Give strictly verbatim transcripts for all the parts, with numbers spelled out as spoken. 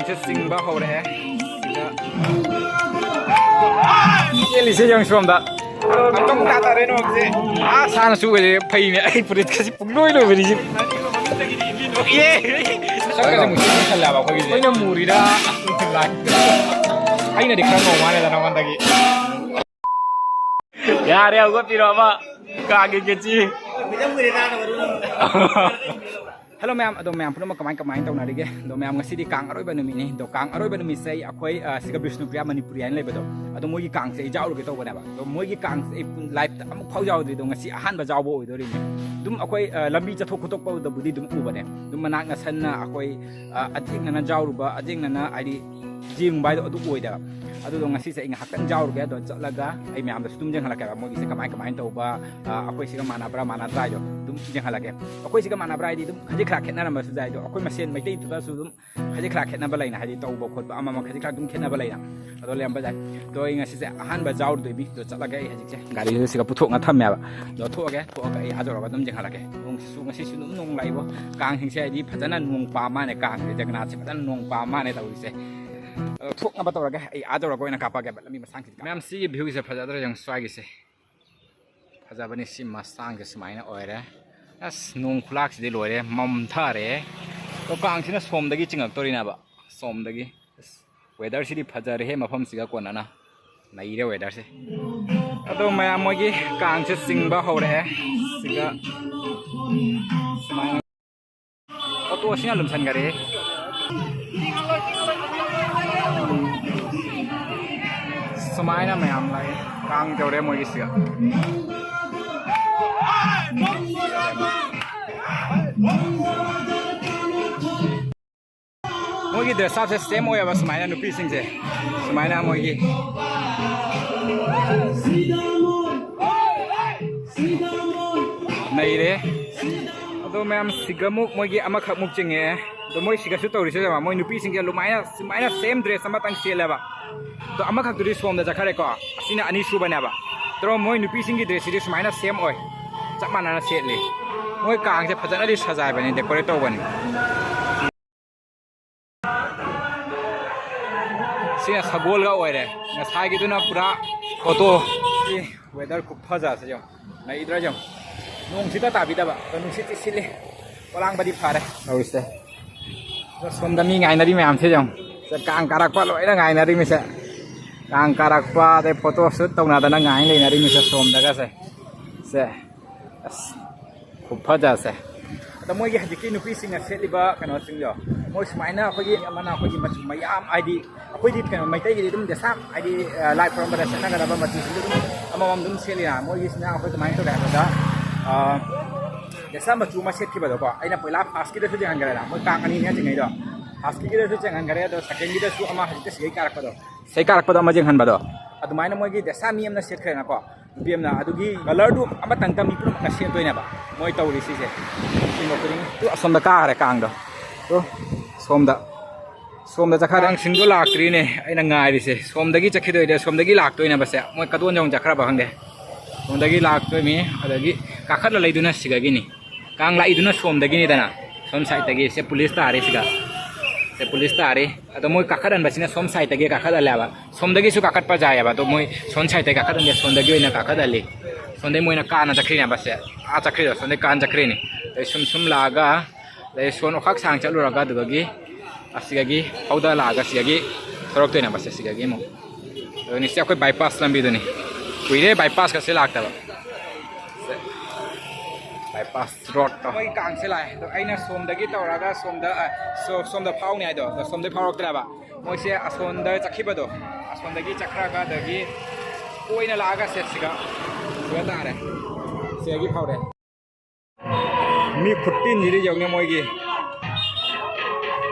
ꯁꯦ ꯆꯤꯡꯕ ꯍꯧꯔꯛꯑꯦ꯫ ꯁꯤꯗ ꯆꯦꯜꯂꯤꯁꯦ ꯌꯦꯡꯉꯨ ꯁꯣꯝꯗ꯫ ꯑꯝꯇꯪ ꯇꯥ ꯇꯥꯔꯦ ꯅꯣꯡꯁꯦ꯫ ꯑꯥ ꯁꯥꯅ ꯆꯨꯕꯁꯦ ꯐꯩꯅꯦ꯫ ꯑꯩ ꯐꯨꯔꯤꯠꯀꯁꯦ ꯄꯨꯡꯂꯣꯏ ꯂꯣꯏꯕꯅꯤ ꯁꯤ꯫ ꯏꯌꯦ꯫ ꯁꯛꯀꯁꯦ ꯑꯃꯨꯛ ꯆꯦꯟꯁꯤꯜꯂꯦꯕ ꯑꯩꯈꯣꯏꯒꯤꯁꯦ꯫ ꯑꯩꯅ ꯃꯨꯔꯤꯔꯥ? ꯑꯩꯅꯗꯤ ꯈꯔ ꯉꯧ ꯃꯥꯜꯂꯦꯗ ꯅꯉꯣꯟꯗꯒꯤ꯫ ꯌꯥꯔꯦ, ꯍꯧꯒꯠꯄꯤꯔꯣ ꯑꯃ꯫ ꯀꯥꯒꯤ ꯀꯦꯆꯤ꯫ ꯍꯦꯜꯂꯣ ꯃꯌꯥꯝ, ꯑꯗꯣ ꯃꯌꯥꯝ ꯄꯨꯝꯅꯃꯛ ꯀꯃꯥꯏ ꯀꯃꯥꯏꯅ ꯇꯧꯅꯔꯤꯒꯦ? ꯑꯗꯣ ꯃꯌꯥꯝ, ꯉꯁꯤꯗꯤ ꯀꯥꯡ ꯑꯔꯣꯏꯕ ꯅꯨꯃꯤꯠꯅꯤ꯫ ꯑꯗꯣ ꯀꯥꯡ ꯑꯔꯣꯏꯕ ꯅꯨꯃꯤꯠꯁꯦ ꯑꯩ, ꯑꯩꯈꯣꯏ, ꯑ, ꯁꯤꯒ ꯕꯤꯁꯅꯨꯄ꯭ꯔꯤꯌꯥ ꯃꯅꯤꯄꯨꯔꯤ ꯍꯥꯏꯅ ꯂꯩꯕꯗꯣ, ꯑꯗꯣ ꯃꯣꯏꯒꯤ ꯀꯥꯡꯁꯦ ꯑꯩ ꯌꯥꯎꯔꯨꯒꯦ ꯇꯧꯕꯅꯦꯕ꯫ ꯑꯗꯣ ꯃꯣꯏꯒꯤ ꯀꯥꯡꯁꯦ ꯑꯩ ꯄꯨꯟ-, ꯂꯥꯏꯐꯇ ꯑꯃꯨꯛ ꯐꯥꯎ ꯌꯥꯎꯗ꯭ꯔꯤ꯫ ꯑꯗꯣ ꯉꯁꯤ ꯑꯍꯥꯟꯕ ꯌꯥꯎꯕ ꯑꯣꯏꯗꯣꯔꯤꯅꯦ꯫ ꯑꯗꯨꯝ ꯑꯩꯈꯣꯏ, ꯑ, ꯂꯝꯕꯤ ꯆꯠꯊꯣꯛ ꯈꯣꯠꯇꯣꯛꯄꯗꯕꯨꯗꯤ ꯑꯗꯨꯝ ꯎꯕꯅꯦ꯫ ꯑꯗꯨꯝ ꯃꯅꯥꯛ ꯅꯛꯁꯟꯅ ꯑꯩꯈꯣꯏ, ꯑ, ꯑꯊꯦꯡꯅꯅ ꯌꯥꯎꯔꯨꯕ, ꯑꯊꯦꯡꯅꯅ ꯍꯥꯏꯗꯤ ꯌꯦꯡꯕ ꯍꯥꯏꯗꯣ ꯑꯗꯨ ꯑꯣꯏꯗꯕ꯫ ꯑꯗꯨꯗꯣ ꯉꯁꯤꯁꯦ ꯑꯩ ꯉꯥꯏꯍꯥꯛꯇꯪ ꯌꯥꯎꯔꯨꯒꯦ꯫ ꯑꯗꯣ ꯆꯠꯂꯒ ꯑꯩ ꯃꯌꯥꯝꯗꯁꯨ ꯑꯗꯨꯝ ꯌꯦꯡꯍꯜꯂꯛꯀꯦꯕ, ꯃꯣꯏꯒꯤꯁꯦ ꯀꯃꯥꯏ ꯀꯃꯥꯏꯅ ꯇꯧꯕ, ꯑ, ꯑꯩꯈꯣꯏ ꯁꯤꯒ ꯃꯥꯟꯅꯕ꯭ꯔꯥ ꯃꯥꯟꯅꯗ꯭ꯔꯥ ꯍꯥꯏꯗꯣ ꯑꯗꯨꯝ ꯌꯦꯡꯍꯜꯂꯛꯀꯦ꯫ ꯑꯩꯈꯣꯏ ꯁꯤꯒ ꯃꯥꯟꯅꯕ꯭ꯔꯥ ꯍꯥꯏꯗꯤ ꯑꯗꯨꯝ ꯈꯖꯤꯛ ꯈꯔ ꯈꯦꯠꯅꯔꯝꯕꯁꯨ ꯌꯥꯏ꯫ ꯑꯗꯣ ꯑꯩꯈꯣꯏ ꯃꯁꯦꯟ ꯃꯩꯇꯩꯗꯨꯗꯁꯨ ꯑꯗꯨꯝ ꯈꯖꯤꯛ ꯈꯔ ꯈꯦꯠꯅꯕ ꯂꯩꯅ, ꯍꯥꯏꯗꯤ ꯇꯧꯕ ꯈꯣꯠꯄ ꯑꯃ ꯑꯃ ꯈꯖꯤꯛ ꯈꯔ ꯑꯗꯨꯝ ꯈꯦꯠꯅꯕ ꯂꯩꯅ꯫ ꯑꯗꯣ ꯂꯩꯔꯝꯕ ꯌꯥꯏ꯫ ꯑꯗꯣ ꯑꯩ ꯉꯁꯤꯁꯦ ꯑꯍꯥꯟꯕ ꯌꯥꯎꯔꯨꯗꯣꯏꯅꯤ꯫ ꯑꯗꯣ ꯆꯠꯂꯒ ꯑꯩ ꯍꯧꯖꯤꯛꯁꯦ ꯒꯥꯔꯤꯁꯦ ꯁꯤꯒ ꯄꯨꯊꯣꯛꯅ ꯊꯝꯃꯦꯕ꯫ ꯑꯗꯣ ꯊꯣꯛꯑꯒꯦ, ꯊꯣꯛꯑꯒ ꯑꯩ ꯑꯥ ꯌꯧꯔꯒ ꯑꯗꯨꯝ ꯌꯦꯡꯍꯜꯂꯛꯀꯦ꯫ ꯅꯣꯡꯁꯤꯁꯨ ꯉꯁꯤꯁꯨ ꯑꯗꯨꯝ ꯅꯣꯡ ꯂꯥꯛꯏꯕꯣ꯫ ꯀꯥꯡꯁꯤꯡꯁꯦ ꯍꯥꯏꯗꯤ ꯐꯖꯅ ꯅꯣꯡ ꯄꯥꯝ ꯃꯥꯅꯦ, ꯀꯥꯡꯁꯦ ꯖꯒꯅꯥꯊꯁꯦ ꯐꯖꯅ ꯅꯣꯡ ꯄꯥꯝ ꯃꯥꯅꯦ ꯇꯧꯔꯤꯁꯦ꯫ ꯑꯗꯣ ꯊꯣꯛꯅꯕ ꯇꯧꯔꯒꯦ꯫ ꯑꯩ ꯑꯥ ꯌꯧꯔꯒ ꯑꯣꯏꯅ ꯀꯥꯞꯄꯛꯑꯒꯦꯕ ꯂꯝꯕꯤ ꯃꯁꯥꯡꯁꯤꯗ꯫ ꯃꯌꯥꯝ, ꯁꯤꯒꯤ ꯚ꯭ꯌꯨꯁꯦ ꯐꯖꯗ꯭ꯔꯥ ꯌꯦꯡꯉꯨ ꯁ꯭ꯋꯥꯏꯒꯤꯁꯦ꯫ ꯐꯖꯕꯅꯤ꯫ ꯁꯤ ꯃꯁꯥꯡꯁꯦ ꯁꯨꯃꯥꯏꯅ ꯑꯣꯏꯔꯦ꯫ ꯑꯁ, ꯅꯣꯡ ꯈꯨꯂꯥꯛꯁꯤꯗꯤ ꯂꯣꯏꯔꯦ, ꯃꯝꯊꯔꯦ꯫ ꯑꯗꯣ ꯀꯥꯡꯁꯤꯅ ꯁꯣꯝꯗꯒꯤ ꯆꯤꯡꯉꯛꯇꯣꯔꯤꯅꯦꯕ, ꯁꯣꯝꯗꯒꯤ꯫ ꯑꯁ, ꯋꯦꯗꯔꯁꯤꯗꯤ ꯐꯖꯔꯦꯍꯦ, ꯃꯐꯝꯁꯤꯒ ꯀꯣꯟꯅꯅ ꯅꯩꯔꯦ ꯋꯦꯗꯔꯁꯦ꯫ ꯑꯗꯣ ꯃꯌꯥꯝ, ꯃꯣꯏꯒꯤ ꯀꯥꯡꯁꯦ ꯆꯤꯡꯕ ꯍꯧꯔꯛꯑꯦ꯫ ꯁꯤꯒ ꯁꯨꯃꯥꯏꯅ ꯑꯣꯇꯣꯁꯤꯅ ꯂꯨꯝꯁꯟꯈꯔꯦ꯫ ꯁꯨꯃꯥꯏꯅ ꯃꯌꯥꯝ ꯂꯥꯛꯑꯦ꯫ ꯀꯥꯡ ꯇꯧꯔꯦ ꯃꯣꯏꯒꯤꯁꯤꯒ꯫ ꯃꯣꯏꯒꯤ dress up ꯁꯦ same ꯑꯣꯏꯌꯦꯕ꯫ ꯁꯨꯃꯥꯏꯅ ꯅꯨꯄꯤꯁꯤꯡꯁꯦ ꯁꯨꯃꯥꯏꯅ ꯃꯣꯏꯒꯤ ꯅꯩꯔꯦ꯫ ꯑꯗꯣ ꯃꯌꯥꯝ, ꯁꯤꯒꯃꯨꯛ ꯃꯣꯏꯒꯤ ꯑꯃꯈꯛꯃꯨꯛ ꯆꯤꯡꯉꯦ꯫ ꯑꯗꯣ ꯃꯣꯏ ꯁꯤꯒꯁꯨ ꯇꯧꯔꯤꯁꯦ ꯌꯦꯡꯉꯣ, ꯃꯣꯏ ꯅꯨꯄꯤꯁꯤꯡꯁꯦ ꯑꯗꯨꯃꯥꯏꯅ, ꯁꯨꯃꯥꯏꯅ same dress ꯑꯃꯇꯪ ꯁꯦꯠꯂꯦꯕ꯫ ꯑꯗꯣ ꯑꯃꯈꯛꯇꯨꯗꯤ ꯁꯣꯝꯗ ꯆꯠꯈ꯭ꯔꯦꯀꯣ꯫ ꯑꯁꯤꯅ ꯑꯅꯤꯁꯨꯕꯅꯦꯕ꯫ ꯑꯗꯣ ꯃꯣꯏ ꯅꯨꯄꯤꯁꯤꯡꯒꯤ dress ꯁꯤꯗꯤ ꯁꯨꯃꯥꯏꯅ same ꯑꯣꯏ, ꯆꯞ ꯃꯥꯟꯅꯅ ꯁꯦꯠꯂꯤ꯫ ꯃꯣꯏ ꯀꯥꯡꯁꯦ ꯐꯖꯅꯗꯤ ꯁꯖꯥꯏꯕꯅꯤ, decorate ꯇꯧꯕꯅꯤ꯫ ꯁꯤꯅ ꯁꯒꯣꯜꯒ ꯑꯣꯏꯔꯦ꯫ ꯉꯁꯥꯏꯒꯤꯗꯨꯅ ꯄꯨꯔꯥ ꯐꯣꯇꯣ꯫ ꯁꯤ ꯋꯦꯗꯔ ꯈꯨꯐꯖꯁꯦ ꯌꯦꯡꯉꯣ꯫ ꯂꯩꯗ꯭ꯔꯥ ꯌꯦꯡꯉꯣ꯫ ꯅꯣꯡꯁꯤꯗ ꯇꯥꯕꯤꯗꯕ, ꯑꯗꯣ ꯅꯨꯡꯁꯤꯠꯇꯤ ꯁꯤꯠꯂꯤ꯫ ꯄꯣꯂꯥꯡꯕꯗꯤ ꯐꯔꯦ ꯇꯧꯔꯤꯁꯦ꯫ ꯑꯗꯣ ꯁꯣꯝꯗ ꯃꯤ ꯉꯥꯏꯅꯔꯤ ꯃꯌꯥꯝꯁꯦ ꯌꯦꯡꯉꯣ꯫ ꯁꯦ, ꯀꯥꯡ ꯀꯥꯔꯛꯄ ꯂꯣꯏꯅ ꯉꯥꯏꯅꯔꯤꯃꯤꯁꯦ꯫ ꯀꯥꯡ ꯀꯥꯔꯛꯄ, ꯑꯗꯩ ꯐꯣꯇꯣ ꯁꯨꯠ ꯇꯧꯅꯗꯅ ꯉꯥꯏ ꯂꯩꯅꯔꯤꯃꯤꯁꯦ ꯁꯣꯝꯗꯒꯁꯦ꯫ ꯁꯦ꯫ ꯑꯁ, ꯈꯨꯐꯖꯁꯦ꯫ ꯑꯗ ꯃꯣꯏꯒꯤ ꯍꯧꯖꯤꯛꯀꯤ ꯅꯨꯄꯤꯁꯤꯡꯅ ꯁꯦꯠꯂꯤꯕ ꯀꯩꯅꯣꯁꯤꯡꯗꯣ, ꯃꯣꯏ ꯁꯨꯃꯥꯏꯅ ꯑꯩꯈꯣꯏꯒꯤ ꯑꯃꯅ ꯑꯩꯈꯣꯏꯒꯤ ꯃꯆꯨ ꯃꯌꯥꯝ, ꯍꯥꯏꯗꯤ ꯑꯩꯈꯣꯏꯗꯤ ꯀꯩꯅꯣ ꯃꯩꯇꯩꯒꯤꯗꯤ ꯑꯗꯨꯝ ꯗꯦꯁꯥꯝ, ꯍꯥꯏꯗꯤ, ꯑ, ꯂꯥꯏ ꯈꯨꯔꯝꯕꯗ ꯁꯦꯠꯅꯒꯗꯕ ꯃꯆꯨꯁꯤꯡꯗꯣ ꯑꯗꯨꯝ ꯑꯃꯃꯝ ꯑꯗꯨꯝ ꯁꯦꯠꯂꯤꯅ, ꯃꯣꯏꯒꯤꯁꯤꯅ ꯑꯩꯈꯣꯏ ꯀꯃꯥꯏꯅ ꯇꯧꯒꯦ ꯍꯥꯏꯕꯗ, ꯑ, ꯗꯦꯁꯥꯝ ꯃꯆꯨ ꯑꯃ ꯁꯦꯠꯈꯤꯕꯗꯣꯀꯣ, ꯑꯩꯅ ꯄꯣꯏꯂꯥ ꯐꯥꯔꯁꯀꯤꯗꯁꯨ ꯌꯦꯡꯍꯟꯈ꯭ꯔꯦꯅ, ꯃꯣꯏ ꯀꯥꯡ ꯑꯅꯤꯅꯦ ꯆꯤꯡꯉꯩꯗꯣ, ꯐꯥꯔꯁꯀꯤꯗꯁꯨ ꯆꯤꯡꯍꯟꯈ꯭ꯔꯦ, ꯑꯗꯣ ꯁꯦꯀꯦꯟꯒꯤꯗꯁꯨ ꯑꯃ ꯍꯧꯖꯤꯛꯇ ꯁꯤꯒꯩ ꯀꯥꯔꯛꯄꯗꯣ, ꯁꯤꯒꯩ ꯀꯥꯔꯛꯄꯗꯣ ꯑꯃ ꯆꯤꯡꯍꯟꯕꯗꯣ, ꯑꯗꯨꯃꯥꯏꯅ ꯃꯣꯏꯒꯤ ꯗꯦꯁꯥꯝ ꯃꯤ ꯑꯃꯅ ꯁꯦꯠꯈ꯭ꯔꯦꯅꯀꯣ꯫ ꯅꯨꯄꯤ ꯑꯃꯅ, ꯑꯗꯨꯒꯤ ꯀꯂꯔꯗꯨ ꯑꯃꯇꯪꯇ ꯃꯤ ꯄꯨꯝꯅꯃꯛꯅ ꯁꯦꯠꯇꯣꯏꯅꯦꯕ ꯃꯣꯏ ꯇꯧꯔꯤꯁꯤꯁꯦ꯫ ꯁꯤꯃ ꯈꯨꯗꯤꯡ-, ꯇꯨ, ꯑꯁꯣꯝꯗ ꯀꯥꯈ꯭ꯔꯦ ꯀꯥꯡꯗꯣ꯫ ꯇꯨ, ꯁꯣꯝꯗ, ꯁꯣꯝꯗ ꯆꯠꯈ꯭ꯔꯦ꯫ ꯀꯥꯡꯁꯤꯡꯗꯣ ꯂꯥꯛꯇ꯭ꯔꯤꯅꯦ ꯑꯩꯅ ꯉꯥꯏꯔꯤꯁꯦ꯫ ꯁꯣꯝꯗꯒꯤ ꯆꯠꯈꯤꯗꯣꯏꯅꯦ, ꯁꯣꯝꯗꯒꯤ ꯂꯥꯛꯇꯣꯏꯅꯦꯕꯁꯦ꯫ ꯃꯣꯏ ꯀꯗꯣꯟ ꯌꯧ ꯆꯠꯈ꯭ꯔꯕ ꯈꯪꯗꯦ꯫ ꯁꯣꯝꯗꯒꯤ ꯂꯥꯛꯇꯣꯏꯅꯤ, ꯑꯗꯒꯤ ꯀꯥꯈꯠꯂ ꯂꯩꯗꯨꯅ ꯁꯤꯒꯒꯤꯅꯤ꯫ ꯀꯥꯡ ꯂꯥꯛꯏꯗꯨꯅ ꯁꯣꯝꯗꯒꯤꯅꯤꯗꯅ, ꯁꯣꯝ ꯁꯥꯏꯠꯇꯒꯤ꯫ ꯁꯦ ꯄꯨꯂꯤꯁ ꯇꯥꯔꯦ ꯁꯤꯗ, ꯁꯦ ꯄꯨꯂꯤꯁ ꯇꯥꯔꯦ꯫ ꯑꯗꯣ ꯃꯣꯏ ꯀꯥꯈꯠꯍꯟꯕꯁꯤꯅ ꯁꯣꯝ ꯁꯥꯏꯠꯇꯒꯤ ꯀꯥꯈꯠꯍꯜꯂꯦꯕ꯫ ꯁꯣꯝꯗꯒꯤꯁꯨ ꯀꯥꯈꯠꯄ ꯌꯥꯏꯑꯕ, ꯑꯗꯣ ꯃꯣꯏ ꯁꯣꯝ ꯁꯥꯏꯠꯇꯒꯤ ꯀꯥꯈꯠꯍꯟꯗꯦ, ꯁꯣꯝꯗꯒꯤ ꯑꯣꯏꯅ ꯀꯥꯈꯠꯍꯜꯂꯤ꯫ ꯁꯣꯝꯗꯒꯤ ꯃꯣꯏꯅ ꯀꯥꯟꯅ ꯆꯠꯈ꯭ꯔꯤꯅꯦꯕ꯫ ꯁꯦ ꯑꯥ ꯆꯠꯈ꯭ꯔꯤꯗꯣ, ꯁꯣꯝꯗꯒꯤ ꯀꯥꯟ ꯆꯠꯈ꯭ꯔꯤꯅꯤ꯫ ꯑꯗꯩ ꯁꯨꯝ ꯁꯨꯝ ꯂꯥꯛꯑꯒ, ꯑꯗꯩ ꯁꯣꯟ ꯑꯣꯈꯥꯛ ꯁꯥꯡ ꯆꯠꯂꯨꯔꯒ, ꯑꯗꯨꯗꯒꯤ ꯑꯁꯤꯗꯒꯤ ꯍꯧꯗ ꯂꯥꯛꯑꯒ ꯁꯤꯗꯒꯤ ꯊꯣꯔꯛꯇꯣꯏꯅꯦꯕ꯫ ꯁꯦ ꯁꯤꯗꯒꯤ ꯑꯃꯨꯛ, ꯑꯗꯨꯅꯤ ꯁꯤ ꯑꯩꯈꯣꯏ ꯕꯥꯏꯄꯥꯁ ꯂꯝꯕꯤꯗꯨꯅꯤ꯫ ꯀꯨꯏꯔꯦ ꯕꯥꯏꯄꯥꯁꯀꯁꯦ ꯂꯥꯛꯇꯕ꯫ ꯁꯦ ꯕꯥꯏꯄꯥꯁ ꯔꯣꯗꯇꯣ꯫ ꯃꯣꯏ ꯀꯥꯡꯁꯦ ꯂꯥꯛꯑꯦ꯫ ꯑꯗꯣ ꯑꯩꯅ ꯁꯣꯝꯗꯒꯤ ꯇꯧꯔꯒ ꯁꯣꯝꯗ, ꯑ, ꯁꯣ-, ꯁꯣꯝꯗ ꯐꯥꯎꯅꯤ ꯍꯥꯏꯗꯣ, ꯑꯗꯣ ꯁꯣꯝꯗꯒꯤ ꯐꯥꯎꯔꯛꯇ꯭ꯔꯦꯕ꯫ ꯃꯣꯏꯁꯦ ꯑꯁꯣꯝꯗ ꯆꯠꯈꯤꯕꯗꯣ, ꯑꯁꯣꯝꯗꯒꯤ ꯆꯠꯈ꯭ꯔꯒ ꯑꯗꯒꯤ ꯀꯣꯏꯅ ꯂꯥꯛꯑꯒ ꯁꯦ ꯁꯤꯒ, ꯁꯤꯒ ꯇꯥꯔꯦ꯫ ꯁꯤꯗꯒꯤ ꯐꯥꯎꯔꯦ꯫ ꯃꯤ ꯈꯨꯠꯇꯤꯟꯁꯤꯗꯤ ꯌꯦꯡꯉꯦ ꯃꯣꯏꯒꯤ꯫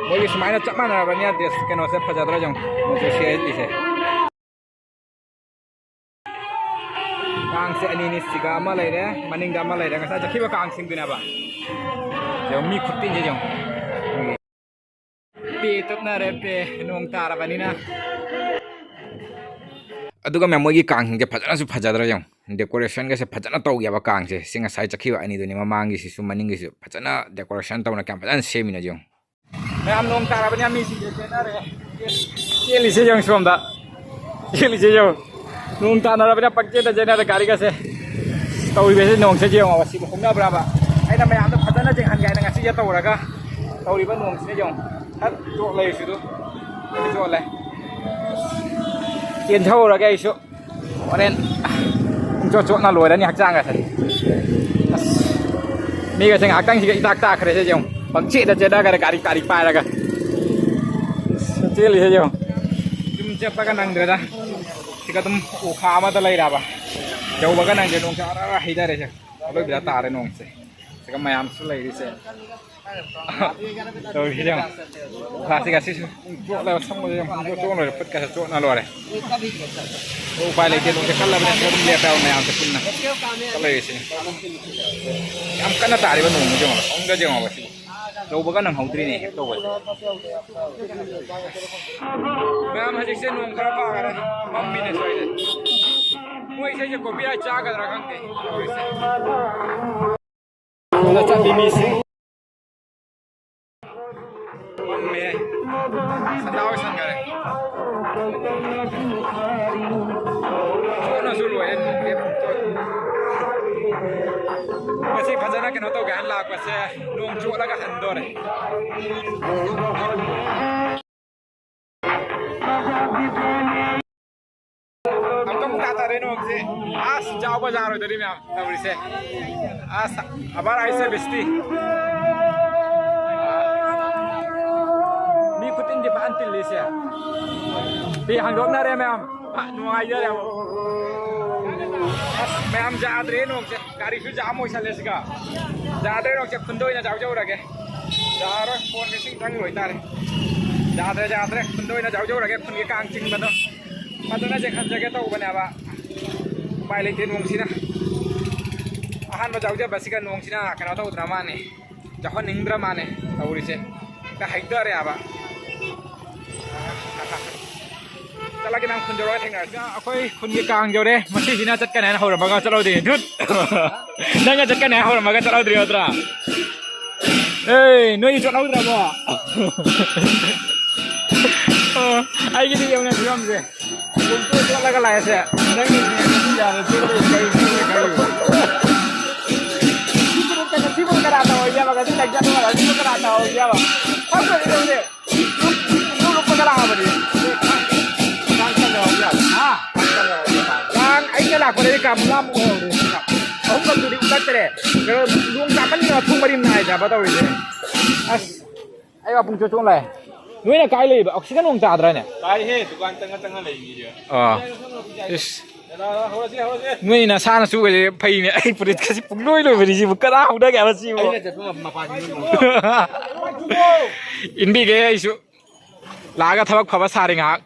ꯃꯣꯏꯒꯤ ꯁꯨꯃꯥꯏꯅ ꯆꯞ ꯃꯥꯟꯅꯔꯕꯅꯤꯅ ꯗ꯭ꯔꯦꯁ ꯀꯩꯅꯣꯁꯦ ꯐꯖꯗ꯭ꯔꯥ ꯌꯦꯡꯉꯨ꯫ ꯃꯣꯏꯁꯦ ꯁꯦꯠꯂꯤꯁꯦ꯫ ꯀꯥꯡꯁꯦ ꯑꯅꯤꯅꯤ, ꯁꯤꯒ ꯑꯃ ꯂꯩꯔꯦ, ꯃꯅꯤꯡꯗ ꯑꯃ ꯂꯩꯔꯦ, ꯉꯁꯥꯏ ꯆꯠꯈꯤꯕ ꯀꯥꯡꯁꯤꯡꯗꯨꯅꯦꯕ꯫ ꯌꯦꯡꯉꯨ, ꯃꯤ ꯈꯨꯠꯇꯤꯟꯁꯦ ꯌꯦꯡꯉꯨ꯫ ꯄꯦ ꯇꯨꯞꯅꯔꯦ, ꯄꯦ, ꯅꯣꯡ ꯇꯥꯔꯕꯅꯤꯅ꯫ ꯑꯗꯨꯒ ꯃꯌꯥꯝ ꯃꯣꯏꯒꯤ ꯀꯥꯡꯁꯤꯡꯁꯦ ꯐꯖꯅꯁꯨ ꯐꯖꯗ꯭ꯔꯥ ꯌꯦꯡꯉꯨ꯫ ꯗꯦꯀꯣꯔꯦꯁꯟꯒꯁꯦ ꯐꯖꯅ ꯇꯧꯒꯦꯕ ꯀꯥꯡꯁꯦ꯫ ꯁꯤ ꯉꯁꯥꯏ ꯆꯠꯈꯤꯕ ꯑꯅꯤꯗꯨꯅꯤ, ꯃꯃꯥꯡꯒꯤꯁꯤꯁꯨ ꯃꯅꯤꯡꯒꯤꯁꯨ ꯐꯖꯅ ꯗꯦꯀꯣꯔꯦꯁꯟ ꯇꯧꯅ ꯀꯌꯥꯝ ꯐꯖꯅ ꯁꯦꯝꯃꯤꯅꯣ ꯌꯦꯡꯉꯨ꯫ ꯃꯌꯥꯝ ꯅꯣꯡ ꯇꯥꯔꯕꯅꯤꯅ ꯃꯤꯁꯤꯡꯁꯦ ꯆꯦꯟꯅꯔꯦ꯫ ꯆꯦꯜꯂꯤꯁꯦ ꯌꯦꯡꯉꯨ ꯁꯣꯝꯗ꯫ ꯆꯦꯜꯂꯤꯁꯦ ꯌꯦꯡꯉꯨ꯫ ꯅꯣꯡ ꯇꯥꯅꯔꯕꯅꯤꯅ ꯄꯪꯆꯦꯟꯗ ꯆꯦꯟꯅꯔꯦ ꯒꯥꯔꯤꯒꯁꯦ꯫ ꯇꯧꯔꯤꯕꯁꯤ ꯅꯣꯡꯁꯦ ꯌꯦꯡꯉꯣ ꯁꯤꯕꯨ ꯍꯧꯅꯕ꯭ꯔꯕ? ꯑꯩꯅ ꯃꯌꯥꯝꯗꯣ ꯐꯖꯅ ꯆꯦꯟꯍꯟꯒꯦ ꯍꯥꯏꯅ ꯉꯁꯤꯁꯦ ꯇꯧꯔꯒ ꯇꯧꯔꯤꯕ ꯅꯣꯡꯁꯤꯅ ꯌꯦꯡꯉꯣ꯫ ꯍꯠ ꯆꯣꯠ ꯂꯩꯔꯤꯁꯤꯗꯨ꯫ ꯆꯣꯠꯂꯦ꯫ ꯆꯦꯟꯊꯍꯧꯔꯒꯦ ꯑꯩꯁꯨ꯫ ꯍꯣꯔꯦꯟ ꯄꯨꯡꯆꯣꯠ ꯆꯣꯠꯅ ꯂꯣꯏꯔꯅꯤ ꯍꯛꯆꯥꯡꯒꯁꯦ꯫ ꯑꯁ, ꯃꯤꯒꯁꯦ ꯉꯥꯏꯍꯥꯛꯇꯪꯁꯤꯒ ꯏꯇꯥꯛ ꯇꯥꯛꯈ꯭ꯔꯦꯁꯦ ꯌꯦꯡꯉꯨ꯫ ꯄꯪꯆꯦꯗ ꯆꯦꯗꯈꯔꯦ ꯒꯥꯔꯤ ꯒꯥꯔꯤ ꯄꯥꯏꯔꯒ꯫ ꯑꯁ, ꯆꯦꯜꯂꯤꯁꯦ ꯌꯦꯡꯉꯨ꯫ ꯌꯨꯝ ꯆꯠꯄꯒ ꯅꯪꯗ꯭ꯔꯦꯗ꯫ ꯁꯤꯒ ꯑꯗꯨꯝ ꯑꯣꯈꯥ ꯑꯃꯗ ꯂꯩꯔꯕ꯫ ꯌꯧꯕꯒ ꯅꯪꯗ꯭ꯔꯦ ꯅꯣꯡꯁꯦ ꯑꯔ ꯑꯔ ꯍꯩꯊꯔꯦꯁꯦ꯫ ꯑꯔꯣꯏꯕꯗ ꯇꯥꯔꯦ ꯅꯣꯡꯁꯦ꯫ ꯁꯤꯒ ꯃꯌꯥꯝꯁꯨ ꯂꯩꯔꯤꯁꯦ꯫ ꯇꯧꯔꯤꯁꯦ ꯌꯦꯡꯉꯣ꯫ ꯀ꯭ꯂꯥꯁꯁꯤꯒ ꯁꯤꯁꯨ ꯆꯣꯠꯂꯒ ꯁꯪꯕꯁꯦ ꯌꯦꯡꯉꯣ꯫ ꯆꯣꯠ ꯂꯣꯏꯔꯦ꯫ ꯈꯨꯠꯀꯁꯦ ꯆꯣꯠꯅ ꯂꯣꯏꯔꯦ꯫ ꯑꯗꯣ ꯎꯄꯥꯏ ꯂꯩꯇꯦ꯫ ꯅꯣꯡꯁꯦ ꯀꯜꯂꯕꯅꯤꯅ ꯁꯤꯗ ꯑꯗꯨꯝ ꯂꯦꯞꯄꯦ ꯍꯥꯏꯕ ꯃꯌꯥꯝꯁꯦ ꯄꯨꯟꯅ꯫ ꯆꯠꯂꯣꯏꯔꯤꯁꯦ꯫ ꯌꯥꯝ ꯀꯟꯅ ꯇꯥꯔꯤꯕ ꯅꯣꯡꯁꯦ ꯌꯦꯡꯉꯣ꯫ ꯃꯑꯣꯡꯗ ꯌꯦꯡꯉꯣꯕ ꯁꯤꯕꯨ꯫ ꯌꯧꯕꯒ ꯅꯪꯍꯧꯗ꯭ꯔꯤꯅꯦ ꯍꯦꯛ ꯇꯧꯕꯁꯦ꯫ ꯃꯌꯥꯝ ꯍꯧꯖꯤꯛꯁꯦ ꯅꯣꯡ ꯈꯔ ꯐꯥꯈꯔꯦ꯫ ꯃꯝꯃꯤꯅꯦ ꯁ꯭ꯋꯥꯏꯗ꯫ ꯃꯣꯏ ꯏꯁꯩꯁꯦ copyright ꯆꯥꯒꯗ꯭ꯔꯥ ꯈꯪꯗꯦ ꯇꯧꯔꯤꯁꯦ꯫ ꯁꯣꯝꯗ ꯆꯠꯂꯤ ꯃꯤꯁꯤꯡ꯫ ꯃꯝꯃꯦ꯫ ꯁꯟꯗꯥ ꯑꯣꯏꯁꯟꯈꯔꯦ꯫ ꯆꯣꯠꯅꯁꯨ ꯂꯣꯏꯔꯦ ꯅꯣꯡꯗꯤ꯫ ꯉꯁꯤ ꯐꯖꯅ ꯀꯩꯅꯣ ꯇꯧꯒꯦ ꯍꯥꯏꯅ ꯂꯥꯛꯄꯁꯦ ꯅꯣꯡ ꯆꯣꯠꯂꯒ ꯍꯟꯗꯣꯔꯦ꯫ ꯑꯃꯨꯛꯀ ꯑꯃꯨꯛ ꯇꯥꯊꯔꯦ ꯅꯣꯡꯁꯦ꯫ ꯑꯁ, ꯖꯥꯎ ꯕꯖꯥꯔ ꯑꯣꯏꯗꯣꯔꯤ ꯃꯌꯥꯝ ꯇꯧꯔꯤꯁꯦ꯫ ꯑꯁ, ꯑꯕꯥꯔ ꯑꯥꯏꯁꯦ ꯕꯤꯁꯇꯤ꯫ ꯃꯤ ꯈꯨꯇꯤꯟꯗꯤ ꯐꯖꯅ ꯇꯤꯜꯂꯤꯁꯦ꯫ ꯐꯤ ꯍꯥꯡꯗꯣꯛꯅꯔꯦ ꯃꯌꯥꯝ꯫ ꯐ-, ꯅꯨꯡꯉꯥꯏꯖꯔꯦ ꯑꯃꯨꯛ꯫ ꯑꯁ, ꯃꯌꯥꯝ ꯌꯥꯗ꯭ꯔꯦ ꯅꯣꯡꯁꯦ꯫ ꯒꯥꯔꯤꯁꯨ ꯖꯥꯝ ꯑꯣꯏꯁꯜꯂꯦ ꯁꯤꯒ꯫ ꯌꯥꯗ꯭ꯔꯦ ꯅꯣꯡꯁꯦ꯫ ꯈꯨꯟꯗ ꯑꯣꯏꯅ ꯖꯥꯎꯖꯧꯔꯒꯦ꯫ ꯌꯥꯔꯣꯏ꯫ ꯐꯣꯟ ꯃꯦꯁꯤꯡ ꯆꯪ ꯂꯣꯏꯇꯥꯔꯦ꯫ ꯌꯥꯗ꯭ꯔꯦ, ꯌꯥꯗ꯭ꯔꯦ꯫ ꯈꯨꯟꯗ ꯑꯣꯏꯅ ꯖꯥꯎꯖꯧꯔꯒꯦ꯫ ꯈꯨꯟꯒꯤ ꯀꯥꯡ ꯆꯤꯡꯕꯗꯣ ꯐꯖꯅ ꯆꯦꯟꯍꯟꯖꯒꯦ ꯇꯧꯕꯅꯦꯕ꯫ ꯎꯄꯥꯏ ꯂꯩꯇꯦ ꯅꯣꯡꯁꯤꯅ꯫ ꯑꯍꯥꯟꯕ ꯖꯥꯎꯖꯕꯁꯤꯒ ꯅꯣꯡꯁꯤꯅ ꯀꯩꯅꯣ ꯇꯧꯗ꯭ꯔ ꯃꯥꯜꯂꯦ꯫ ꯌꯥꯎꯍꯟꯅꯤꯡꯗ꯭ꯔ ꯃꯥꯜꯂꯦ ꯇꯧꯔꯤꯁꯦ꯫ ꯍꯦꯛꯇ ꯍꯩꯊꯔꯦꯕ꯫ ꯆꯠꯂꯒꯦ, ꯅꯪ ꯈꯨꯟ ꯌꯧꯔꯒ ꯊꯦꯡꯅꯔꯁꯤ꯫ ꯑꯩꯈꯣꯏ ꯈꯨꯟꯒꯤ ꯀꯥꯡ ꯌꯧꯔꯦ꯫ ꯃꯁꯤꯁꯤꯅ ꯆꯠꯀꯅꯤ ꯍꯥꯏꯅ ꯍꯧꯔꯝꯃꯒ ꯆꯠꯍꯧꯗꯦ꯫ ꯙꯨꯠ! ꯅꯪꯅ ꯆꯠꯀꯅꯤ ꯍꯥꯏꯅ ꯍꯧꯔꯝꯃꯒ ꯆꯠꯍꯧꯗ꯭ꯔꯤ ꯅꯠꯇ꯭ꯔꯥ? ꯑꯦ, ꯅꯣꯏ ꯆꯠꯍꯧꯗ꯭ꯔꯕꯣ? ꯑꯣ, ꯑꯩꯒꯤꯗꯤ ꯌꯦꯡꯉꯨꯅꯦ ꯐꯤꯕꯝꯁꯦ꯫ ꯄꯨꯡꯆꯣꯠ ꯆꯣꯠꯂꯒ ꯂꯥꯛꯑꯦꯁꯦ꯫ ꯅꯪꯒꯤꯗꯤ ꯌꯥꯔꯦ, ꯆꯣꯠꯂꯦ, ꯀꯩ ꯆꯣꯠꯂꯦ, ꯀꯩ? ꯁꯤꯕꯨ ꯀꯅꯥ ꯇꯧꯍꯧꯒꯦꯕ? ꯉꯁꯤ ꯂꯩꯖꯠ ꯅꯨꯡꯉꯥꯏꯕ ꯁꯤꯕꯨ ꯀꯅꯥ ꯇꯧꯍꯧꯒꯦꯕ? ꯐꯝꯗ꯭ꯔꯗꯤ ꯈꯪꯗꯦ꯫ ꯂꯨꯞ-, ꯂꯨꯞ-, ꯂꯨꯞꯄꯒ ꯂꯥꯛꯑꯕꯅꯤ꯫ ꯀꯥꯡ ꯀꯜꯂꯦ ꯍꯧꯖꯤꯛ ꯌꯥꯝ꯫ ꯍꯥ? ꯀꯥꯡ ꯀꯜꯂꯦ ꯍꯧꯖꯤꯛ ꯌꯥꯝ꯫ ꯀꯥꯡ ꯑꯩꯅ ꯂꯥꯛꯄꯗꯗꯤ ꯀꯥꯡ ꯃꯉꯥꯃꯨꯛ ꯑꯣꯏꯍꯧꯔꯦ꯫ ꯑꯍꯨꯝꯂꯛꯇꯨꯗꯤ ꯎꯠꯂꯛꯇ꯭ꯔꯦ꯫ ꯀꯩꯅꯣ, ꯅꯣꯡ ꯇꯥꯃꯟꯗꯅ ꯄꯨꯡ ꯃꯔꯤ ꯅꯥꯏꯗꯕ ꯇꯧꯔꯤꯁꯦ꯫ ꯑꯁ, ꯑꯩ ꯋꯥ ꯄꯨꯡ ꯆꯣꯠ ꯆꯣꯠ ꯂꯥꯛꯑꯦ꯫ ꯅꯣꯏꯅ ꯀꯥꯏ ꯂꯩꯕ? ꯑꯣꯛꯁꯤꯖꯟ ꯅꯣꯡ ꯇꯥꯗ꯭ꯔꯥꯅꯦ? ꯇꯥꯏꯍꯦ, ꯗꯨꯀꯥꯟ ꯆꯪꯉ ꯆꯪꯉ ꯂꯩꯔꯤꯅꯦ꯫ ꯑꯥ꯫ ꯏꯁ꯫ ꯍꯧꯔꯁꯤ, ꯍꯧꯔꯁꯤ꯫ ꯅꯣꯏ ꯅꯁꯥꯅꯁꯨ ꯑꯣꯏꯔꯦ ꯐꯩꯅꯦ꯫ ꯑꯩ ꯐꯨꯔꯤꯠꯀꯁꯤ ꯄꯨꯡꯂꯣꯏ ꯂꯣꯏꯕꯅꯤ ꯁꯤꯕꯨ꯫ ꯀꯅꯥ ꯍꯧꯅꯒꯦ ꯍꯥꯏꯕ ꯁꯤꯕꯨ? ꯑꯩꯅ ꯆꯠꯄ ꯃꯄꯥꯗꯨꯅꯤ꯫ ꯏꯟꯕꯤꯒꯦ ꯑꯩꯁꯨ꯫ ꯂꯥꯛꯑꯒ ꯊꯕꯛ ꯐꯕ ꯁꯥꯔꯦ ꯉꯥꯏꯍꯥꯛ꯫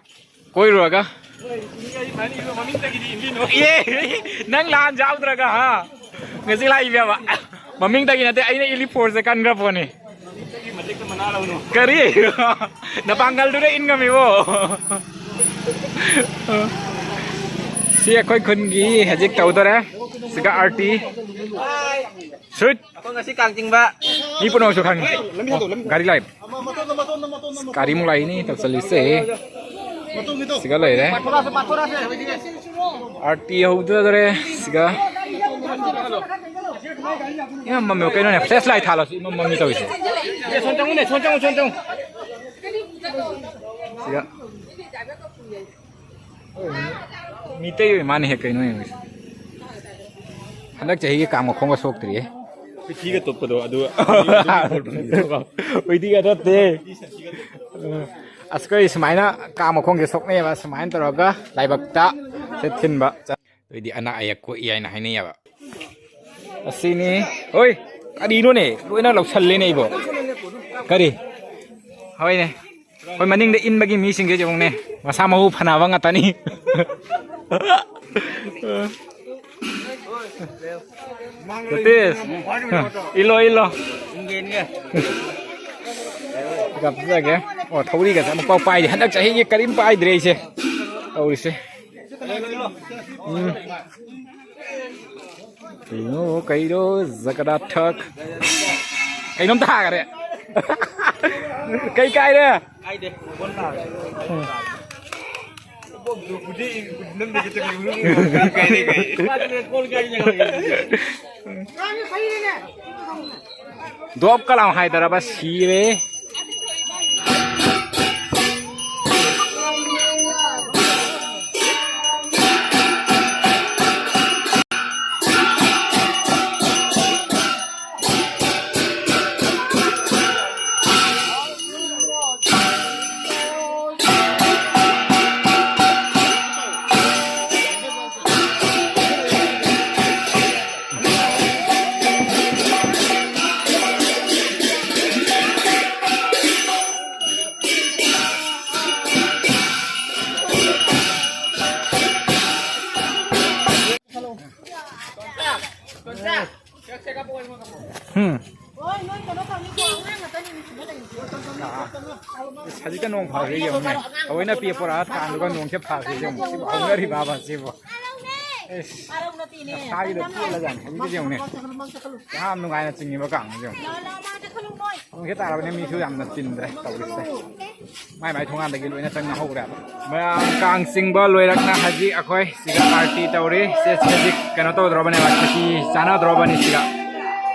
ꯀꯣꯏꯔꯨꯔꯒ꯫ ꯃꯃꯤꯡꯗꯒꯤꯗꯤ ꯏꯟꯕꯤꯅꯨ꯫ ꯑꯦ, ꯅꯪ ꯂꯥꯟ ꯌꯥꯎꯗ꯭ꯔꯒ, ꯍꯥ? ꯉꯁꯤ ꯂꯥꯛꯏꯕ ꯃꯃꯤꯡꯗꯒꯤ ꯅꯠꯇꯦ, ꯑꯩꯅ ꯏꯂꯤ ꯐꯣꯔꯁꯦ ꯀꯟꯈ꯭ꯔ ꯄꯣꯠꯅꯤ꯫ ꯃꯇꯦꯛꯇ ꯃꯅꯥ ꯂꯧꯅꯨ꯫ ꯀꯔꯤ? ꯅꯄꯥꯡꯒꯜꯗꯨꯅ ꯏꯟ ꯉꯝꯃꯤꯕꯣ? ꯁꯤ ꯑꯩꯈꯣꯏ ꯈꯨꯟꯒꯤ ꯍꯧꯖꯤꯛ ꯇꯧꯗꯣꯔꯦ꯫ ꯁꯤꯒ ꯑꯥꯔꯇꯤ꯫ ꯁꯨꯠ꯫ ꯑꯩꯈꯣꯏ ꯉꯁꯤ ꯀꯥꯡ ꯆꯤꯡꯕ꯫ ꯃꯤ ꯄꯨꯝꯅꯃꯛꯁꯨ ꯈꯪꯉꯤ꯫ ꯂꯝꯕꯤ ꯊꯥꯗꯣꯛ, ꯂꯝꯕꯤ ꯒꯥꯔꯤ ꯂꯥꯛꯏ꯫ ꯒꯥꯔꯤꯃꯨꯛ ꯂꯥꯛꯏꯅꯤ ꯇꯧꯁꯜꯂꯤꯁꯦ꯫ ꯃꯇꯨꯡꯒꯤꯗꯣ꯫ ꯁꯤꯒ ꯂꯩꯔꯦ꯫ ꯄꯥꯊꯣꯔꯛꯑꯁꯦ, ꯄꯥꯊꯣꯔꯛꯑꯁꯦ, ꯍꯧꯖꯤꯛ꯫ ꯑꯥꯔꯇꯤ ꯍꯧꯗꯣꯔꯦ ꯁꯤꯒ꯫ ꯏꯃꯝ ꯃꯝꯃꯦ ꯀꯩꯅꯣꯅꯦ, ꯐ꯭ꯂꯦꯁ ꯂꯥꯏꯠ ꯊꯥꯜꯂꯁꯨ ꯏꯃꯝ ꯃꯝꯃꯤ ꯇꯧꯔꯤꯁꯦ꯫ ꯑꯦ, ꯁꯣꯝ ꯆꯪꯉꯨꯅꯦ, ꯁꯣꯝ ꯆꯪꯉꯨ, ꯁꯣꯝ ꯆꯪꯉꯨ꯫ ꯁꯤꯒ꯫ ꯃꯤꯇꯩ ꯑꯣꯏ ꯃꯥꯅ ꯍꯦꯛ ꯀꯩꯅꯣ ꯌꯦꯡꯉꯤꯁꯦ꯫ ꯍꯟꯗꯛ ꯆꯍꯤꯒꯤ ꯀꯥꯡ ꯃꯈꯣꯡꯒ ꯁꯣꯛꯇ꯭ꯔꯤꯌꯦ꯫ ꯄꯤꯊꯤꯒ ꯇꯨꯞꯄꯗꯣ ꯑꯗꯨ꯫ ꯍꯨꯏꯗꯤꯒ ꯅꯠꯇꯦ꯫ ꯑꯁ, ꯑꯩꯈꯣꯏ ꯁꯨꯃꯥꯏꯅ ꯀꯥꯡ ꯃꯈꯣꯡꯁꯦ ꯁꯣꯛꯅꯩꯌꯦꯕ, ꯁꯨꯃꯥꯏꯅ ꯇꯧꯔꯒ ꯂꯥꯏꯕꯛꯇ ꯁꯦ ꯊꯤꯟꯕ꯫ ꯑꯗꯨꯏꯗꯤ ꯑꯅꯥ ꯑꯌꯦꯛ ꯀꯣꯛꯏ ꯍꯥꯏꯅ ꯍꯥꯏꯅꯩꯌꯦꯕ꯫ ꯑꯁꯤꯅꯤ꯫ ꯍꯣꯏ, ꯀꯔꯤꯅꯣꯅꯦ? ꯂꯣꯏꯅ ꯂꯧꯁꯜꯂꯦꯅꯦ ꯑꯩꯕꯣ꯫ ꯀꯔꯤ? ꯍꯣꯏꯅꯦ꯫ ꯑꯩꯈꯣꯏ ꯃꯅꯤꯡꯗ ꯏꯟꯕꯒꯤ ꯃꯤꯁꯤꯡꯁꯦ ꯌꯦꯡꯉꯨꯅꯦ꯫ ꯃꯁꯥ ꯃꯎ ꯐꯅꯕ ꯉꯥꯛꯇꯅꯤ꯫ ꯁꯇꯤꯁ꯫ ꯏꯜꯂꯣ, ꯏꯜꯂꯣ꯫ ꯀꯞꯆꯒꯦ꯫ ꯑꯣ, ꯊꯧꯔꯤꯒꯁꯦ ꯑꯃꯨꯛꯐꯥꯎ ꯄꯥꯏꯗꯦ꯫ ꯍꯟꯗꯛ ꯆꯍꯤꯒꯤ ꯀꯔꯤꯝ ꯄꯥꯏꯗ꯭ꯔꯦ ꯑꯩꯁꯦ꯫ ꯇꯧꯔꯤꯁꯦ꯫ ꯎꯝ꯫ ꯀꯩꯅꯣ, ꯀꯩꯅꯣ, ꯖꯒꯗꯥꯊꯛ꯫ ꯀꯩꯅꯣꯝ ꯇꯥꯈꯔꯦ꯫ ꯀꯩ ꯀꯥꯏꯔꯦ? ꯀꯥꯏꯗꯦ꯫ ꯀꯣꯟ ꯇꯥꯔꯦ꯫ ꯎꯝ꯫ ꯅꯪꯗꯤ ꯈꯤꯇꯪ ꯀꯥꯏꯔꯦ, ꯀꯥꯏꯔꯦ꯫ ꯀꯣꯟ ꯀꯥꯏꯔꯦ꯫ ꯗꯣꯞ ꯀ ꯂꯥꯎ ꯍꯥꯏꯗꯔꯕ ꯁꯤꯔꯦ꯫ ꯎꯝ꯫ ꯑꯁ, ꯍꯧꯖꯤꯛꯇ ꯅꯣꯡ ꯐꯥꯈ꯭ꯔꯦ ꯌꯦꯡꯉꯨꯅꯦ꯫ ꯑꯩꯈꯣꯏꯅ ꯄꯦꯛ ꯄꯣꯔꯛꯑ ꯊꯥꯡꯗꯨꯒ ꯅꯣꯡꯁꯦ ꯐꯥꯈ꯭ꯔꯦ ꯌꯦꯡꯉꯨ꯫ ꯁꯤꯕꯨ ꯍꯧꯅꯔꯤꯕꯕ ꯁꯤꯕꯨ꯫ ꯑꯁ, ꯃꯁꯥꯒꯤꯗ ꯄꯦꯜꯂꯖꯥꯠꯅꯤ꯫ ꯍꯧꯖꯤꯛꯀꯤꯁꯦ ꯌꯦꯡꯉꯨꯅꯦ꯫ ꯌꯥꯝ ꯅꯨꯡꯉꯥꯏꯅ ꯆꯤꯡꯉꯤꯕ ꯀꯥꯡꯁꯦ ꯌꯦꯡꯉꯨ꯫ ꯅꯣꯡꯁꯦ ꯇꯥꯔꯕꯅꯤꯅ ꯃꯤꯁꯨ ꯌꯥꯝꯅ ꯆꯤꯟꯗ꯭ꯔꯦ ꯇꯧꯔꯤꯁꯦ꯫ ꯃꯥꯏ ꯃꯥꯏ ꯊꯣꯡꯒꯥꯟꯗꯒꯤ ꯂꯣꯏꯅ ꯆꯪꯅꯍꯧꯔꯦꯕ꯫ ꯃꯌꯥꯝ ꯀꯥꯡ ꯆꯤꯡꯕ ꯂꯣꯏꯔꯛꯅ ꯍꯧꯖꯤꯛ ꯑꯩꯈꯣꯏ ꯁꯤꯗ ꯑꯥꯔꯇꯤ ꯇꯧꯔꯤ꯫ ꯁꯦ, ꯁꯤꯗꯗꯤ ꯀꯩꯅꯣ ꯇꯧꯗ꯭ꯔꯣꯕꯅꯦꯕ, ꯈꯦꯆꯤ ꯆꯥꯅꯗ꯭ꯔꯣꯕꯅꯤ ꯁꯤꯗ꯫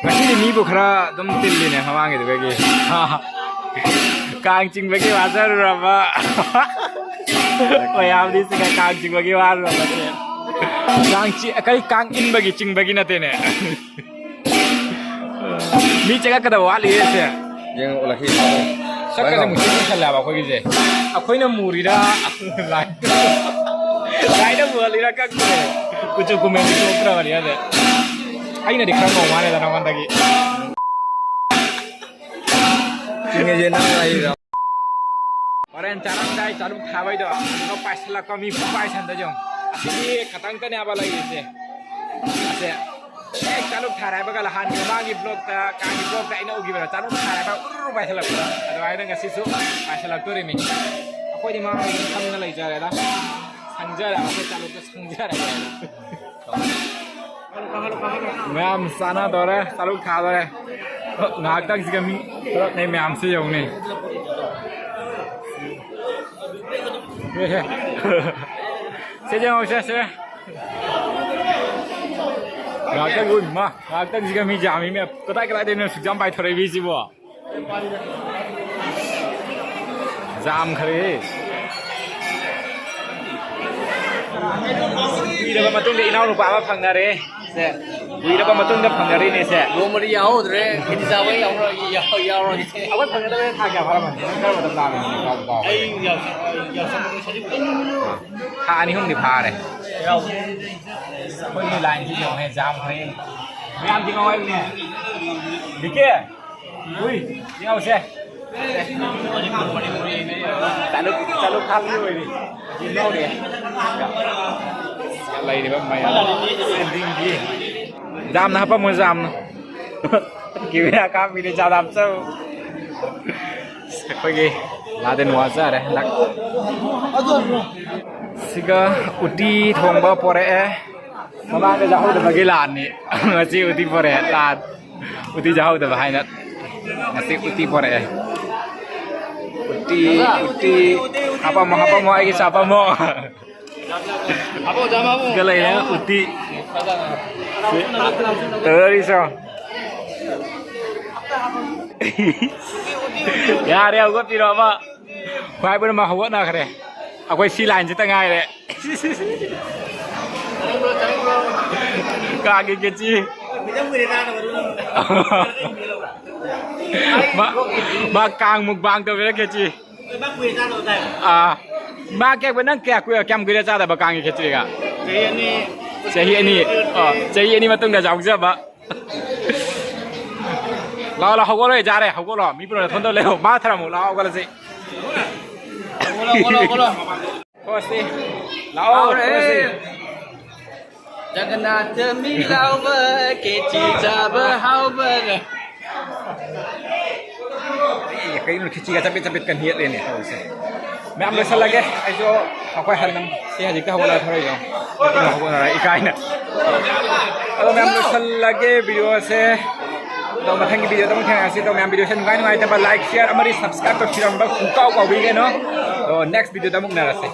ꯉꯁꯤꯗꯤ ꯃꯤꯕꯨ ꯈꯔ ꯑꯗꯨꯝ ꯇꯤꯜꯂꯤꯅꯦ ꯃꯃꯥꯡꯒꯤꯗꯨꯗꯒꯤ꯫ ꯀꯥꯡ ꯆꯤꯡꯕꯒꯤ ꯋꯥꯖꯔꯨꯔꯕ ꯃꯌꯥꯝꯗꯤ ꯁꯤꯗ ꯀꯥꯡ ꯆꯤꯡꯕꯒꯤ ꯋꯥꯔꯨꯔꯕꯁꯦ꯫ ꯀꯥꯡ ꯆꯤ-, ꯀꯔꯤ, ꯀꯥꯡ ꯏꯟꯕꯒꯤ ꯆꯤꯡꯕꯒꯤ ꯅꯠꯇꯦꯅꯦ꯫ ꯃꯤ ꯆꯪꯉꯛꯀꯗꯕ ꯋꯥꯠꯂꯤꯌꯦ ꯁꯦ꯫ ꯌꯦꯡꯉꯛꯑꯣ, ꯂꯥꯛꯈꯤ꯫ ꯁꯛꯀꯁꯦ ꯃꯨꯁꯤꯟ ꯃꯨꯁꯜꯂꯦꯕ ꯑꯩꯈꯣꯏꯒꯤꯁꯦ꯫ ꯑꯩꯈꯣꯏꯅ ꯃꯨꯔꯤꯔꯥ, ꯂꯥꯏ-, ꯂꯥꯏꯅ ꯃꯨꯍꯜꯂꯤꯔꯥ ꯈꯪꯗ꯭ꯔꯦ꯫ ꯀꯨꯆꯨ ꯀꯨꯃꯦꯟꯗꯤ ꯊꯣꯛꯇ꯭ꯔꯕꯅꯤ ꯑꯗ꯫ ꯑꯩꯅꯗꯤ ꯈꯔ ꯉꯧ ꯃꯥꯜꯂꯦꯗ ꯅꯉꯣꯟꯗꯒꯤ꯫ ꯆꯤꯡꯉꯁꯦ ꯅꯪ ꯑꯩꯔꯣ? ꯍꯣꯔꯦꯟ ꯆꯥꯔꯝꯗꯥꯏ ꯆꯥꯔꯨꯛ ꯊꯥꯕꯩꯗꯣ, ꯑꯗꯨꯒ ꯄꯥꯏꯁꯜꯂꯛꯄ ꯃꯤ ꯄꯥꯏꯁꯟꯗ ꯌꯦꯡꯉꯨ꯫ ꯑꯁꯤꯗꯤ ꯈꯇꯪꯇꯅꯦꯕ ꯂꯩꯔꯤꯁꯦ꯫ ꯑꯁꯦ ꯍꯦꯛ ꯆꯥꯂꯨꯛ ꯊꯥꯔꯦ ꯍꯥꯏꯕꯒ ꯅꯍꯥꯟꯒꯤ ꯃꯃꯥꯡꯒꯤ ꯕ꯭ꯂꯣꯛꯇ, ꯀꯥꯡꯒꯤ ꯕ꯭ꯂꯣꯛꯇ ꯑꯩꯅ ꯎꯈꯤꯕꯗꯣ, ꯆꯥꯂꯨꯛ ꯊꯥꯔꯦ ꯍꯥꯏꯕ ꯎꯔꯨꯔꯨ ꯄꯥꯏꯁꯜꯂꯛꯄ꯫ ꯑꯗꯨꯃꯥꯏꯅ ꯉꯁꯤꯁꯨ ꯄꯥꯏꯁꯜꯂꯛꯇꯣꯔꯤꯃꯤ꯫ ꯑꯩꯈꯣꯏꯗꯤ ꯃꯃꯥꯡꯗꯒꯤ ꯈꯪꯅ ꯂꯩꯖꯔꯦꯗ꯫ ꯁꯪꯖꯔꯦ, ꯑꯩꯈꯣꯏ ꯆꯥꯂꯨꯛꯇ ꯁꯪꯖꯔꯦ꯫ ꯃꯌꯥꯝ ꯆꯥꯅꯗꯣꯔꯦ, ꯆꯥꯂꯨꯛ ꯊꯥꯗꯣꯔꯦ꯫ ꯉꯥꯏꯍꯥꯛꯇꯪꯁꯤꯒ ꯃꯤ ꯊꯣꯛꯂꯛꯅꯩ ꯃꯌꯥꯝꯁꯦ ꯌꯦꯡꯉꯨꯅꯦ꯫ ꯁꯦ, ꯁꯦ꯫ ꯁꯦ, ꯌꯦꯡꯉꯣ, ꯁꯦ, ꯁꯦ꯫ ꯉꯥꯏꯍꯥꯛꯇꯪ, ꯎꯏ, ꯃꯥ, ꯉꯥꯏꯍꯥꯛꯇꯪꯁꯤꯒ ꯃꯤ ꯌꯥꯝꯃꯤ ꯃꯌꯥꯝ꯫ ꯀꯗꯥꯏ ꯀꯗꯥꯏꯗꯩꯅꯣ ꯑꯁꯨꯛ ꯌꯥꯝ ꯄꯥꯏꯊꯣꯔꯛꯏꯕꯤꯁꯤꯕꯣ? ꯌꯥꯝꯈ꯭ꯔꯦ꯫ ꯀꯨꯏꯔꯕ ꯃꯇꯨꯡꯗ ꯏꯅꯥꯎꯅꯨꯄꯥ ꯑꯃ ꯐꯪꯅꯔꯦ꯫ ꯁꯦ, ꯀꯨꯏꯔꯕ ꯃꯇꯨꯡꯗ ꯐꯪꯅꯔꯤꯅꯦ ꯁꯦ꯫ ꯅꯣꯡꯃꯗꯤ ꯌꯥꯎꯍꯧꯗ꯭ꯔꯦ, ꯈꯦꯆꯤ ꯆꯥꯕ ꯌꯥꯎꯔ-, ꯌꯥꯎ-, ꯌꯥꯎꯔꯒꯦ꯫ ꯑꯩꯈꯣꯏ ꯐꯪꯅꯗꯕ ꯊꯥ ꯀꯌꯥ ꯐꯥꯔꯝꯃꯅꯤ? ꯅꯪ ꯀꯔꯝꯕ ꯃꯇꯝ ꯂꯥꯛꯑꯝꯃꯤꯅꯣ? ꯀꯥꯎꯕꯨ ꯀꯥꯎꯔꯦ꯫ ꯑꯩ ꯌꯥꯎꯁꯪ, ꯌꯥꯎꯁꯪ ꯆꯍꯤ ꯊꯥ ꯑꯅꯤ ꯑꯍꯨꯝꯗꯤ ꯐꯥꯔꯦ꯫ ꯌꯥꯎ-, ꯑꯩꯈꯣꯏꯒꯤ ꯂꯥꯏꯟꯁꯤ ꯌꯦꯡꯉꯨꯅꯦ, ꯖꯥꯝ ꯈꯔ ꯌꯦꯡꯉꯨ꯫ ꯃꯌꯥꯝꯗꯤ ꯉꯥꯎ ꯍꯥꯏꯕꯅꯦ꯫ ꯕꯤꯀꯦ! ꯍꯨꯏ, ꯌꯦꯡꯉꯨꯁꯦ꯫ ꯆꯥꯂꯨ, ꯆꯥꯂꯨ ꯈꯥꯡꯕꯤ ꯑꯣꯏꯔꯤ꯫ ꯌꯦꯡꯍꯧꯔꯦ꯫ ꯂꯩꯔꯤꯕ ꯃꯌꯥꯝ꯫ ꯖꯥꯝꯅ ꯍꯥꯄꯝꯃꯣ, ꯖꯥꯝꯅ꯫ ꯀꯦꯃꯦꯔꯥ ꯀꯥꯞꯄꯤꯅꯦ, ꯖꯥꯝ ꯆꯧ꯫ ꯑꯩꯈꯣꯏꯒꯤ ꯂꯥꯗꯦꯟ ꯋꯥꯖꯔꯦ ꯍꯟꯗꯛ꯫ ꯁꯤꯒ ꯎꯇꯤ ꯊꯣꯡꯕ ꯄꯣꯔꯛꯑꯦ꯫ ꯃꯃꯥꯡꯗ ꯆꯥꯍꯧꯗꯕꯒꯤ ꯂꯥꯟꯅꯤ꯫ ꯉꯁꯤ ꯎꯇꯤ ꯄꯣꯔꯛꯑꯦ, ꯂꯥꯟ꯫ ꯎꯇꯤ ꯆꯥꯍꯧꯗꯕ ꯍꯥꯏꯅ ꯉꯁꯤ ꯎꯇꯤ ꯄꯣꯔꯛꯑꯦ꯫ ꯎꯇꯤ, ꯎꯇꯤ꯫ ꯍꯥꯄꯝꯃꯣ, ꯍꯥꯄꯝꯃꯣ, ꯑꯩꯒꯤꯁꯨ ꯍꯥꯄꯝꯃꯣ꯫ ꯁꯤꯒ ꯂꯩꯔꯦ ꯎꯇꯤ꯫ ꯇꯧꯔꯤꯁꯣ꯫ ꯌꯥꯔꯦ, ꯍꯧꯒꯠꯄꯤꯔꯣ ꯑꯃ꯫ ꯈ꯭ꯋꯥꯏ ꯄꯨꯝꯅꯃꯛ ꯍꯧꯒꯠꯅꯈ꯭ꯔꯦ꯫ ꯑꯩꯈꯣꯏ ꯁꯤ ꯂꯥꯏꯟꯁꯤꯇ ꯉꯥꯏꯔꯦ꯫ ꯀꯥꯡꯒꯤ ꯈꯦꯆꯤ꯫ ꯃꯥ, ꯃꯥ ꯀꯥꯡ ꯃꯨꯛꯕꯥꯡ ꯇꯧꯒꯦꯔꯥ ꯈꯦꯆꯤ? ꯑꯥ, ꯃꯥ ꯀꯌꯥ ꯀꯨꯏ-, ꯅꯪ ꯀꯌꯥ ꯀꯨꯏ-, ꯀꯌꯥꯝ ꯀꯨꯏꯔꯦ ꯆꯥꯗꯕ ꯀꯥꯡꯒꯤ ꯈꯦꯆꯤꯒ? ꯆꯍꯤ ꯑꯅꯤ꯫ ꯆꯍꯤ ꯑꯅꯤ꯫ ꯑꯣ, ꯆꯍꯤ ꯑꯅꯤ ꯃꯇꯨꯡꯗ ꯌꯥꯎꯖꯕ꯫ ꯂꯥꯛꯑꯣ, ꯂꯥꯛꯑꯣ, ꯍꯧꯒꯠꯂꯣ, ꯌꯥꯔꯦ, ꯍꯧꯒꯠꯂꯣ꯫ ꯃꯤ ꯄꯨꯝꯅꯃꯛ ꯊꯣꯟꯗꯧ ꯂꯩꯍꯧ꯫ ꯃꯥ ꯊꯔꯝꯃꯨ, ꯂꯥꯛꯑꯣ, ꯍꯧꯒꯠꯂꯁꯤ꯫ ꯍꯧꯒꯠꯂꯣ, ꯍꯧꯒꯠꯂꯣ, ꯍꯧꯒꯠꯂꯣ꯫ ꯍꯣꯏꯁꯤ꯫ ꯂꯥꯛꯑꯣ, ꯍꯥꯎꯔꯦ꯫ ꯍꯣꯏꯁꯤ꯫ ꯖꯒꯟꯅꯥꯊ ꯃꯤ ꯂꯥꯎꯕ, ꯈꯦꯆꯤ ꯆꯥꯕ ꯍꯥꯎꯕ꯫ ꯑꯦ, ꯀꯩꯅꯣ ꯈꯦꯆꯤꯒ ꯆꯄꯦꯠ ꯆꯄꯦꯠꯀ ꯅꯦꯠꯂꯦꯅꯦ ꯇꯧꯔꯤꯁꯦ꯫ ꯃꯌꯥꯝ ꯂꯣꯏꯁꯜꯂꯒꯦ꯫ ꯑꯩꯁꯨ ꯑꯩꯈꯣꯏ ꯍꯟꯅ ꯁꯤ ꯍꯧꯖꯤꯛꯇ ꯍꯧꯒꯠꯂꯒ ꯊꯧꯔꯛꯏꯅꯣ꯫ ꯍꯧꯒꯠꯅꯔ ꯏꯀꯥꯏꯅ꯫ ꯑꯗꯣ ꯃꯌꯥꯝ ꯂꯣꯏꯁꯜꯂꯒꯦ ꯚꯤꯗꯤꯑꯣꯁꯦ꯫ ꯑꯗꯣ ꯃꯊꯪꯒꯤ video ꯗ ꯑꯃꯨꯛ ꯊꯦꯡꯅꯔꯁꯤ꯫ ꯑꯗꯣ ꯃꯌꯥꯝ video ꯁꯦ ꯅꯨꯡꯉꯥꯏ ꯅꯨꯡꯉꯥꯏꯇꯕ like, share ꯑꯃꯗꯤ subscribe ꯇꯧꯁꯤꯔꯝꯕ ꯄꯨꯡꯀꯥꯎ ꯀꯥꯎꯕꯤꯒꯅꯣ꯫ ꯑꯗꯣ next video ꯗ ꯑꯃꯨꯛ ꯎꯅꯔꯁꯤ꯫